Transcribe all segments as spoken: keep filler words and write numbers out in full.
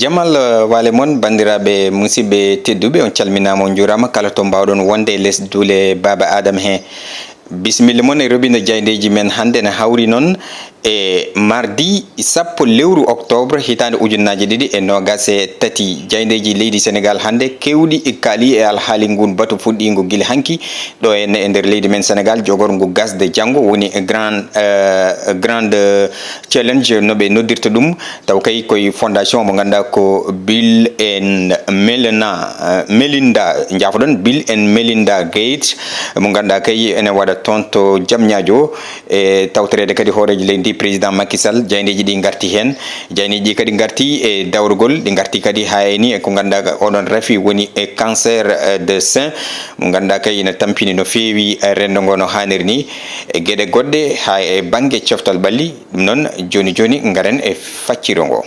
Jamal, eh, waale mon, banndiraaɓe musidɓe tedduɓe, on calminaama, on njuuraama, kala to mbaawɗon wonde e les duule Baaba Aadama he. Bisimilla mon e robindo jaayndeeji men hannde, ne hawri noon e mardi sappo lewru octobre hitaande ujunnaaje ɗiɗi e noogaas e tati. Jaayndeeji leydi Senegaal hannde keewɗi kaali e alhaali ngun batu fuɗɗiingu gila hanki ɗo e, e nder leydi men Senegaal, jogorngu gasde janngo woni grand, eh, grand challenge no ɓe noddirta ɗum. Taw kay koye fondation mo ngannduɗaa ko Bill and Melena, eh, Melinda, njaafoɗon, Bill and Melinda Gates, mo ngannduɗaa kay ene waɗa toon to Diamniadio. E tawtoreede kadi hooreejo leydi ndi, président Macky Sall, jaayndeeji ɗi ngarti heen. Jaayndeeji ɗi kadi ngarti e dawrugol, ɗi ngarti kadi haa e ni e ko ngannduɗaa oɗon rafi woni e cancer, eh, de sein, mo ngannduɗaa kay ina tampini no feewi, eh, renndo ngo no haaniri ni. E geɗe goɗɗe haa e bannge coftal ɓalli. Ɗum noon, jooni jooni, ngaren e facciro ngo.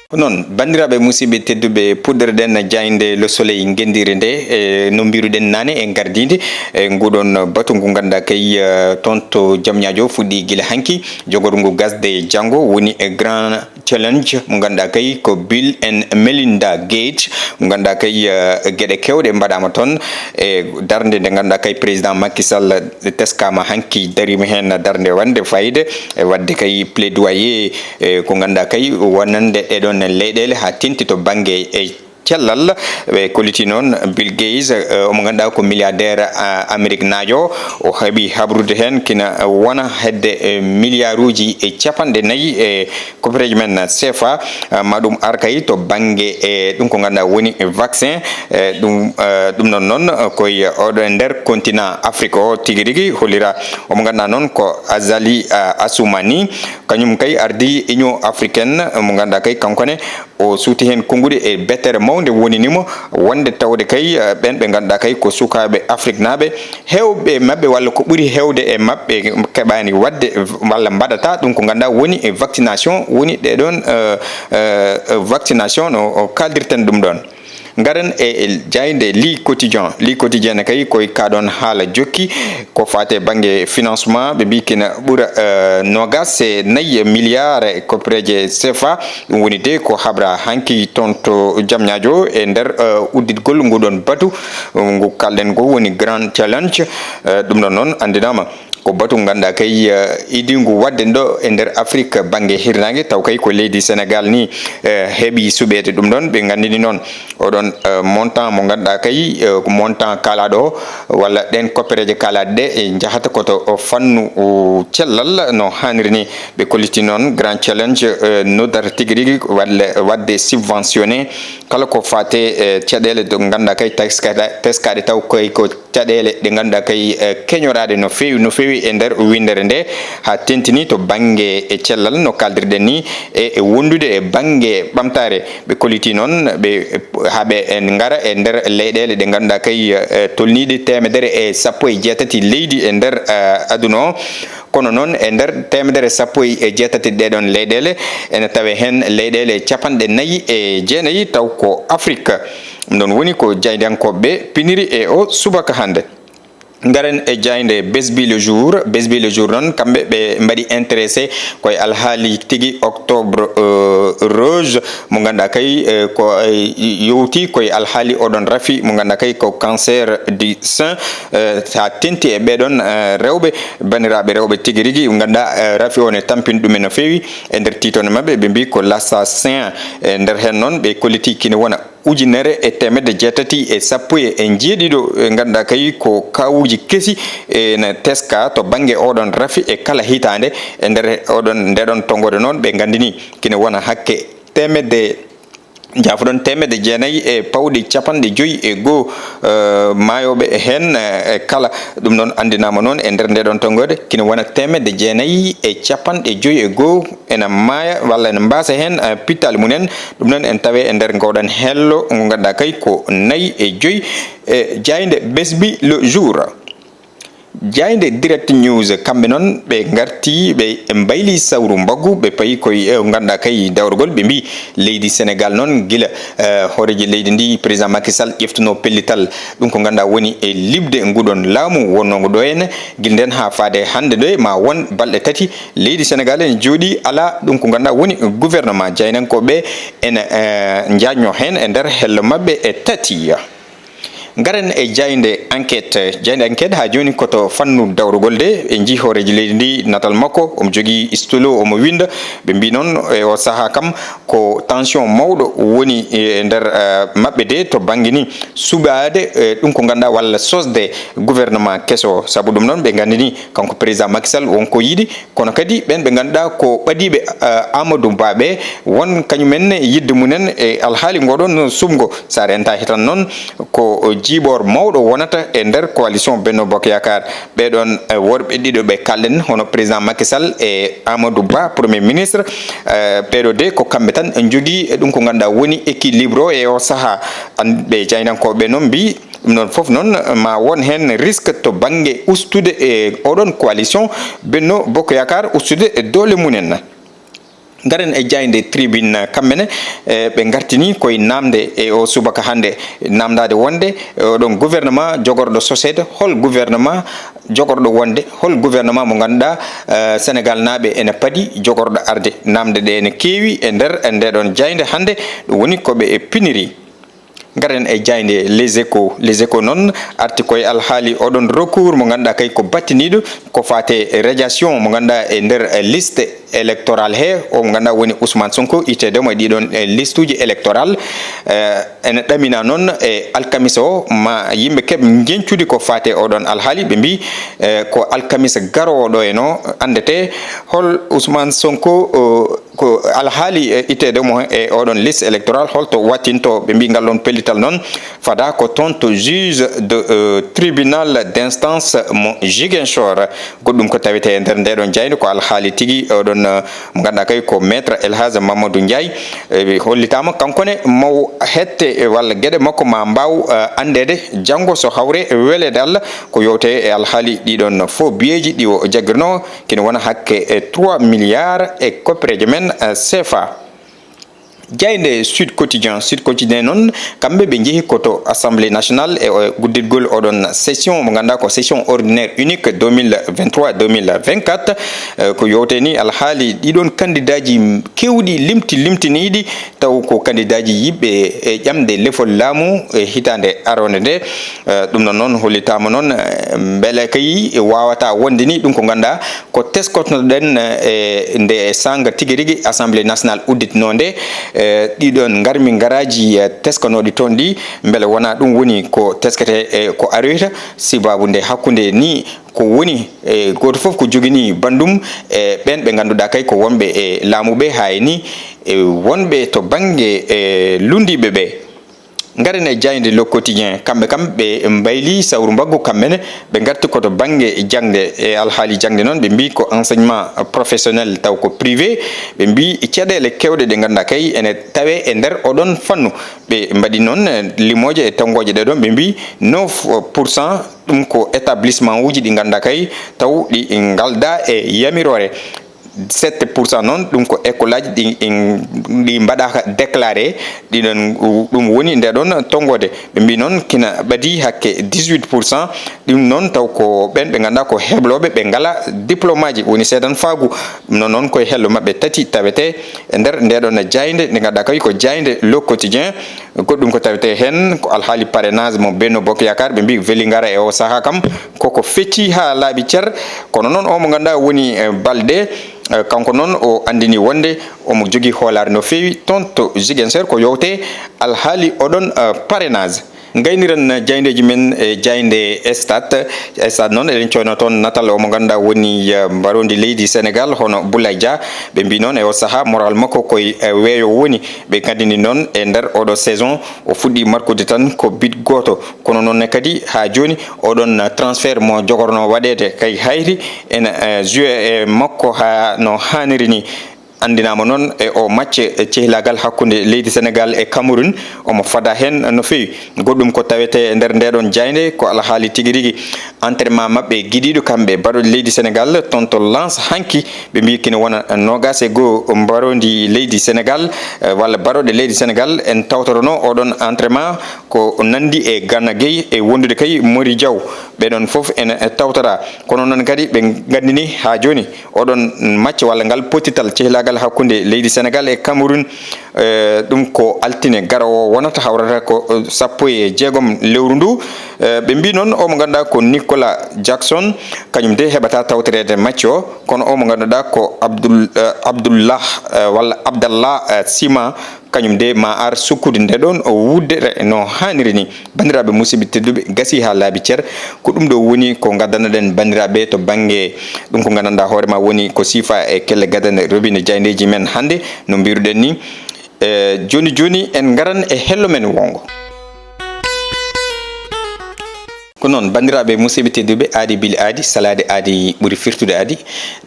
Ko noon, banndiraaɓe musidɓe tedduɓe, puɗɗoreɗen jaaynde Le Soleil ngenndire nde, e no mbiruɗen naane e ngardiinde e nguɗon batu ngu ngannduɗaa kay, eh, toon to Diamniadio fuɗɗi gila hanki, jogorngu gasde janngo woni e grand challenge mo ngannduɗaa kay ko Bill and Melinda Gates, mo ngannduɗaa kay, eh, geɗe keewɗe mbaɗaama toon e darnde nde ngannduɗaa kay président Macky Sall teskaama hanki, dariima heen darnde wonde fayde e waɗde kay plaidoyer, eh, ko ngannduɗaa kay wonande ɗeɗon leyɗeele haa teeŋti to bannge e cellal. Ɓe kolliti noon Bill Gates, eh, omo ngannduɗaa ko milliardaire, ah, Ameriknaajo. O heɓi habrude heen kina wona hedde, eh, milliarduuji e capanɗe nayi e koppereeje men C F A, ah, ma ɗum ar kay to bannge, eh, ɗum ko ngannduɗaa woni vaccin. Eh, ɗum, eh, ɗum noon noon, eh, koye oɗo e nder continent Afrique o tigi rigi hollira. Omo ngannduɗaa noon ko Azali, ah, Assoumani, kañum kay ardi Union Africaine, mo ngannduɗaa kay kanko ne o suuti heen konnguɗi e bettere mawnde wonini mo wonde tawde kay, eh, ɓeen ɓe ngannduɗaa kay ko sukaaɓe Afriknaaɓe, heewɓe maɓɓe walla ko ɓuri heewde e maɓɓe keɓaani waɗde walla mbaɗata ɗum ko ngannduɗaa woni e vaccination, woni ɗee ɗoon, eh, eh, vaccination no o kaaldirten ɗum ɗoon. Ngaren e, e jaaynde Le Quotidien. Le Quotidien ne kay koye kaa ɗoon haala jokki. Ko faati e bannge financement, ɓe mbii kina ɓura, eh, noogaas e nayi milliard e koppereeje C F A. Ɗum woni de ko habra hanki toon to Diamniadio e nder, eh, udditgol nguɗon batu, eh, ngu kalɗen ngo woni Grand Challenge. Eh, ɗum ɗon noon anndinaama ko batu ngannduɗaa kay, eh, idingu waɗde ɗo e nder Afrique bannge hirnaange, taw kay ko leydi Senegaal ni, eh, heɓi suɓeede ɗum ɗon. Ɓe nganndini noon oɗon, eh, montant mo ngannduɗaa kay, eh, ko montant kaalaaɗo o, walla ɗeen koppereeje kaalaaɗe ɗe, eh, njahata ko to, o, fannu, o, cellal no haaniri ni. Ɓe kolliti noon Grand Challenge, eh, noddata tigi rigi waɗle-, waɗde subventionné kala ko faate, eh, caɗeele ɗe ngannduɗaa kay teskaɗe, teskaaɗe taw koye ko caɗeele ɗe ngannduɗaa kay, eh, keñoraaɗe no feewi, no feewi e nder winndere nde, haa teeŋtini to bannge e cellal no kaaldirɗen ni, e, e wondude e bannge ɓamtaare. Ɓe kolliti noon, ɓe, haa ɓe ngara e nder leyɗeele ɗe ngannduɗaa kay, eh, tolniiɗe teemedere e sappo e jeetati leydi e nder, eh, aduna o. Kono noon, e nder teemedere sappo e jeetati ɗee ɗoon leyɗeele, ene tawee heen leyɗeele capanɗe nayi e jeenayi taw ko Afrik. Ɗum ɗoon woni ko jaayndiyankooɓe ɓe piniri e o subaka hannde. Ngaren e jaaynde Besbi le Jour. Besbi le Jour noon, kamɓe ɓe mbaɗi intéressé koye alhaali tigi Octobre, euh, Rose, mo ngannduɗaa kay, euh, ko, euh, yowti koye alhaali oɗon rafi mo ngannduɗaa kay ko cancer du sein, euh, haa teeŋti e ɓee ɗoon, euh, rewɓe, banndiraaɓe rewɓe tigi rigi, ngannduɗaa, euh, rafi o ne tampini ɗumen no feewi. E nder tiitone maɓɓe, ɓe mbii ko l'assassin. E nder heen noon, ɓe kolliti kine wona ujunere e teemedde jeetati e sappo e njeeɗiɗo, e ngannduɗaa kay ko kaawuuji kesi, e na teska to bannge oɗon rafi e kala hitaande. E nder oɗon, ndeɗon tonngode noon, ɓe nganndini kine wona hakke teemedde, jaafoɗon, teemedde jeenayi e pawɗi capanɗe joyi e goo, eh, maayooɓe heen, eh, e kala. Ɗum noon anndinaama noon e nder ndeɗon tonngode kine wona teemedde jeenayi e capanɗe joyi e goo ena maaya walla ena mbaasa heen, eh, pittaali mumen. Ɗum noon en tawee e nder ngooɗan hello ngo ngannduɗaa kay ko nayi e joyi e jaaynde Besbi le Jour. Jaaynde Direct News, kamɓe noon ɓe ngarti, ɓe mbayli sawru mbaggu, ɓe payi koye, eh, ngannduɗaa kay dawrugol, ɓe mbii leydi Senegaal noon gila, eh, hooreejo leydi ndi, président Macky Sall, ƴeftunoo pellital, ɗum ko ngannduɗaa woni e liɓde nguɗon laamu wonnoo ngo ɗo henne, gila ndeen haa faade hannde ɗo e ma won balɗe tati, leydi Senegaal ene jooɗii alaa ɗum ko ngannduɗaa woni gouvernement. Jaayndankooɓe ene, eh, njaajnoo heen e nder hello maɓɓe e tati. Ngaren e jaaynde Enquête. Jaaynde Enquête haa jooni ko to fannu dawrugol de, e njii hooreejo leydi ndi natal makko, omo jogii stylo, omo winnda. Ɓe mbii noon e o sahaa kam ko tension mawɗo woni e nder, eh, maɓɓe de to bannge ni suɓaade, eh, ɗum ko ngannduɗaa walla sosde gouvernement keso. Sabu ɗum noon ɓe nganndini kanko président Macky Sall won ko yiɗi, kono kadi ɓeen ɓe ngannduɗaa ko ɓadiiɓe, eh, Amadou Ba ɓe, won kañumen ne yiɗde mumen e alhaali ngoɗon suɓngo. So a reentaa tan noon ko jiiɓoor mawɗo wonata e nder coalition Benno Bokk Yaakaar. Ɓee ɗoon, eh, worɓe ɗiɗo ɓe kaalɗen, hono président Macky Sall e Amadou Ba, premier ministre, eh, ɓee ɗoo de ko kamɓe tan njogii e ɗum ko ngannduɗaa woni équilibre o e o sahaa. An-, ɓe jaayndankooɓe noon mbii, ɗum noon fof noon ma won heen risque to bannge ustude e oɗon coalition Benno Bokk Yaakaar, ustude e doole mumen. Ngaren e jaaynde Tribune, kamɓe ne, eh, ɓe ngartini koye naamnde e o subaka hannde, naamndaade wonde, eh, oɗon gouvernement jogorɗo soseede, hol gouvernement jogorɗo wonde, hol gouvernement mo ngannduɗaa, eh, Senegaalnaaɓe ene padi jogorɗo arde? Naamnde ɗe ene keewi e nder e ndeɗon jaaynde hannde, ɗum woni ko ɓe e piniri. Ngaren e jaaynde Les Échos. Les Échos noon arti koye alhaali oɗon recours mo ngannduɗaa kay ko battiniiɗo, ko faate radiation mo ngannduɗaa e nder liste électorale he, o mo ngannduɗaa woni Ousmane Sonko, itteede mo e ɗiɗon, eh, listuuji électorale. Eh, ene ɗamina noon e alkamisa o ma yimɓe keɓ njeñcude ko faate oɗon alhaali. Ɓe mbii, eh, ko alkamisa garoowo ɗo e no anndete hol Ousmane Sonko, o, ko alhaali, eh, itteede mo e oɗon liste électorale, holto wattinto? Ɓe mbii ngal ɗoon pellital noon fada ko toon to juge de, eh, tribunal d'instance mo Ziguinchor. Goɗɗum ko tawetee e nder ndeɗon jaaynde ko alhaali tigi oɗon, eh, mo ngannduɗaa kay ko maître El Hadj Mamadou Ndiaye. Eh, hollitaama kanko ne maw hette, eh, walla geɗe makko ma mbaaw, eh, anndeede janngo so hawre weleede Allah. Ko yowte e alhaali ɗiɗon faux billets ji ɗi o jaggirno, kene wona hakke, eh, trois milliards e koppereeje men, eh, C F A. Jaaynde Sud Quotidien. Sud Quotidien noon, kamɓe ɓe njehi ko to Assemblée nationale e, e gudditgol oɗon session mo ngannduɗaa ko session ordinaire unique deux mille vingt-trois deux mille vingt-quatre. Eh, ko yowte ni alhaali ɗiɗon kandidaaji keewɗi limti limtiniiɗi, taw ko kandidaaji yiɗɓe e ƴamde lefol laamu e hitaande aroonde nde. Eh, ɗum noon noon hollitaama noon, eh, mbele kay waawata wonde ni ɗum ko ngannduɗaa ko teskotoɗen, eh, nde saanga tigi rigi Assemblée nationale udditnoo nde, eh, ɗiɗon ngarmi ngaraaji, eh, teskanooɗi toon ɗi, mbele wonaa ɗum woni ko teskete, eh, ko aroyta, sibaabu nde hakkunde ni ko woni, eh, gooto fof ko jogini banndum, eh, ɓeen ɓe ngannduɗaa kay ko wonɓe e laamu ɓe, haa e ni, eh, wonɓe to bannge, eh, lunndiiɓe ɓe. Ngaren e jaaynde Le Quotidien, kamɓe kam ɓe mbayli sawru mbaggu, kamɓe ne ɓe ngarti ko to bannge jaŋde. E alhaali jaŋde noon, ɓe mbii ko enseignement professionnel taw ko privé, ɓe mbii caɗeele keewɗe ɗe ngannduɗaa kay ene tawee e nder oɗon fannu. Ɓe mbaɗi noon, eh, limooje e tawngooje ɗe ɗoon, ɓe mbii neuf pour cent ɗum ko établissement uji ɗi ngannduɗaa kay taw ɗi ngaldaa e yamiroore. Sept pour cent noon, ɗum ko école aji ɗi, ɗi mbaɗaaka déclaré, ɗiɗon, ɗum woni nde ɗoon tonngoode. Ɓe mbii noon kina ɓadii hakke dix-huit pour cent, ɗum noon taw ko ɓeen ɓe ngannduɗaa ko heblooɓe, ɓe ngalaa diplôme aji, woni seedanfaagu. Ɗum noon, noon koye hello maɓɓe tati tawetee e nder nde ɗoon jaaynde, nde ngannduɗaa kay ko jaaynde Le Quotidien. Goɗɗum ko tawetee heen ko alhaali parrainage mo Benno Bokk Yaakaar, ɓe mbii Vélingara e o sahaa kam koko feccii haa laaɓi cer. Kono noon o mo ngannduɗaa woni, eh, Balde, eh, kanko noon o anndini wonde omo jogii hoolaare no feewi toon to Ziguinchor ko yowte alhaali oɗon, eh, parrainage. Ngayniren jaayndeeji men e jaaynde Stade. Stade noon eɗen coyno toon natal o mo ngannduɗaa woni, eh, mbaroondi leydi Senegaal hono Boulaye Dia. Ɓe mbii noon e o sahaa moral makko koye, eh, weeyo woni. Ɓe nganndini noon e nder oɗo saison o fuɗɗii markude tan ko but gooto. Kono noon ne kadi haa jooni oɗon transfert mo jogorno waɗeede kay hayri ene, eh, joué e makko haa no haaniri ni. Anndinaama noon e o macce e cehlaagal hakkunde leydi Senegal e Cameroun, omo fada heen no feewi. Goɗɗum ko tawetee e nder ndeeɗoon jaaynde ko alhaali tigi rigi. Entraînement maɓɓe gidiiɗo kamɓe baɗooɗe leydi Senegal toon to Lens hanki, ɓe mbii kine wona noogaas e goo mbaroondi leydi Senegal, eh, walla baɗooɗe leydi Senegal. En tawtotono oɗon entraînement ko nanndi e Gana Gueye e wondude kay Mori Diaw. Ɓeɗon fof ene tawtora. Kono noon kadi ɓe nganndini haa jooni oɗon macce walla ngal pottital cehlaagal hakkunde leydi Senegal e Cameroun. Eh, ɗum ko altine garoowo wonata, hawrata ko, eh, sappo e jeegom lewru ndu. Eh, ɓe mbii noon o mo ngannduɗaa ko Nicolas Jackson, kañum de heɓata tawtoreede macce o, kono o mo ngannduɗaa ko Abdul-, eh, Abdullah, eh, walla Abdallah, eh, Sima, kañum de ma ar sukkude nde ɗoon o wuddere no haaniri ni. Banndiraaɓe musidɓe tedduɓe, gasi haa laabi cer, ko ɗum ɗo woni ko ngaddanoɗen banndiraaɓe to bannge ɗum ko nganndanɗaa hoore ma woni ko siifa e kelle gadane robinet jaayndeeji men hannde, no mbiruɗen ni. Eh, jooni jooni en ngaran e hello men wonngo. Ko noon, banndiraaɓe musidɓe tedduɓe, aadi bili aadi, salaade aadi ɓuri firtude aadi.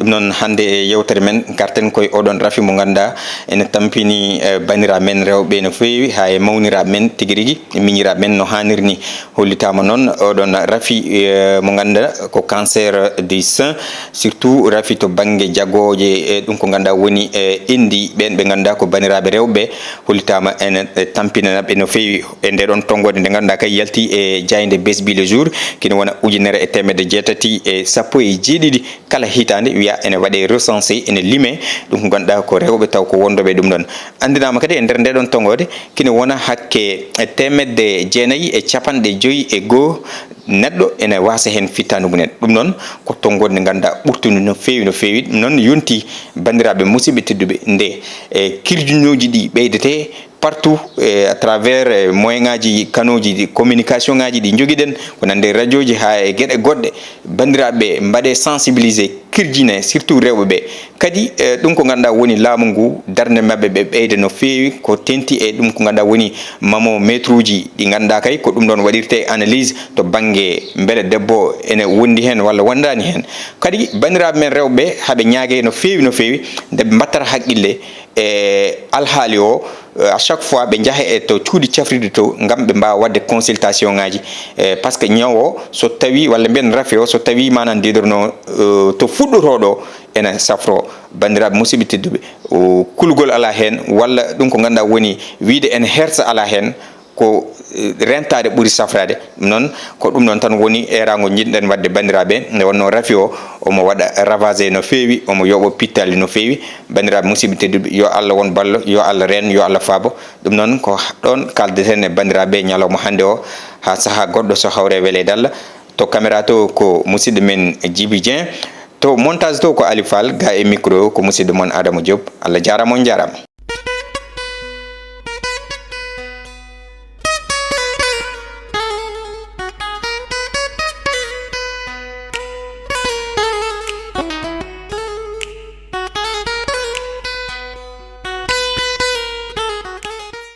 Ɗum noon, hannde e yeewtere men, ngarten koye oɗon rafi mo ngannduɗaa ene tampini, eh, banndiraaɓe men rewɓe no feewi, haa e mawniraaɓe men tigi rigi, e miñiraaɓe men no haaniri ni. Hollitaama noon oɗon rafi, eh, mo ngannduɗaa ko cancer du sein, surtout rafi to bannge jagooje, e ɗum ko ngannduɗaa woni, eh, enɗi ɓeen ɓe ngannduɗaa ko banndiraaɓe rewɓe. Hollitaama ene, eh, tampinana ɓe no feewi e nde ɗoon tonngoode nde ngannduɗaa kay yalti e jaaynde Bessbee le Jour, kine wona ujunere e teemedde jeetati e sappo e jeeɗiɗi. Kala hitaande wiya ene waɗe recensé, ene lime, ɗum ko ngannduɗaa ko rewɓe taw ko wondoɓe ɗum ɗoon. Anndinaama kadi e nder nde ɗoon tonngoode kine wona hakke teemedde jeenayi e capanɗe joyi e goo neɗɗo ene waasa heen fittaandu mumen. Ɗum noon ko tonngoode nde ngannduɗaa ɓurtunde no feewi, no feewi. Ɗum noon yonti banndiraaɓe musidɓe tedduɓe nde, e kirjuñooji ɗi ɓeydete partout, e à travers, e moyen ngaji, canaux ji ɗi, communication ngaji ɗi njogiɗen, ko nande e radio ji haa e geɗe goɗɗe. Banndiraaɓe mbaɗe sensibilisé, kirjine, surtout rewɓe ɓe. Kadi, eh, ɗum ko ngannduɗaa woni laamu ngu, darnde maɓɓe ɓe ɓeyda no feewi, ko tenti e ɗum ko ngannduɗaa woni mamo metruuji ɗi ngannduɗaa kay ko ɗum ɗoon waɗirte analyse to bannge mbele debbo ene wondi heen walla wondaani heen. Kadi banndiraaɓe men rewɓe ɓe haɓe ñaage no feewi, no feewi, nde ɓe mbattata haqqille e alhaali o, eh, à chaque fois ɓe njaha e to cuuɗi cafrirɗi to ngam ɓe mbaawa waɗde consultation ngaji. Eh, par ce que ñaw o so tawi, walla mbiyen rafi o so tawi manan diidorno, eh, to fuɗɗotoo ɗo, ene safro. Banndiraaɓe musidɓe tedduɓe, o, kulgol alaa heen, walla ɗum ko ngannduɗaa woni wiyde en hersa alaa heen, ko, eh, rentaade ɓuri safraade. Ɗum noon, ko ɗum noon tan woni eeraango njiɗɗen waɗde banndiraaɓe, nde wonnoo rafi o, omo waɗa ravagé no feewi, omo yooɓa pittaali no feewi. Banndiraaɓe musidɓe tedduɓe, yo Allah won ballo, yo Allah reen, yo Allah faabo. Ɗum noon ko ɗoon kaaldeten e banndiraaɓe ñalawma hannde o, haa sahaa goɗɗo so hawre wele dalla. To caméra to ko musidɗo men Djiby Dieng. To montage to ko Ali Fall, ga e micro ko musidɗo mon Adama Diop. Allah jaaraama, on njaaraama.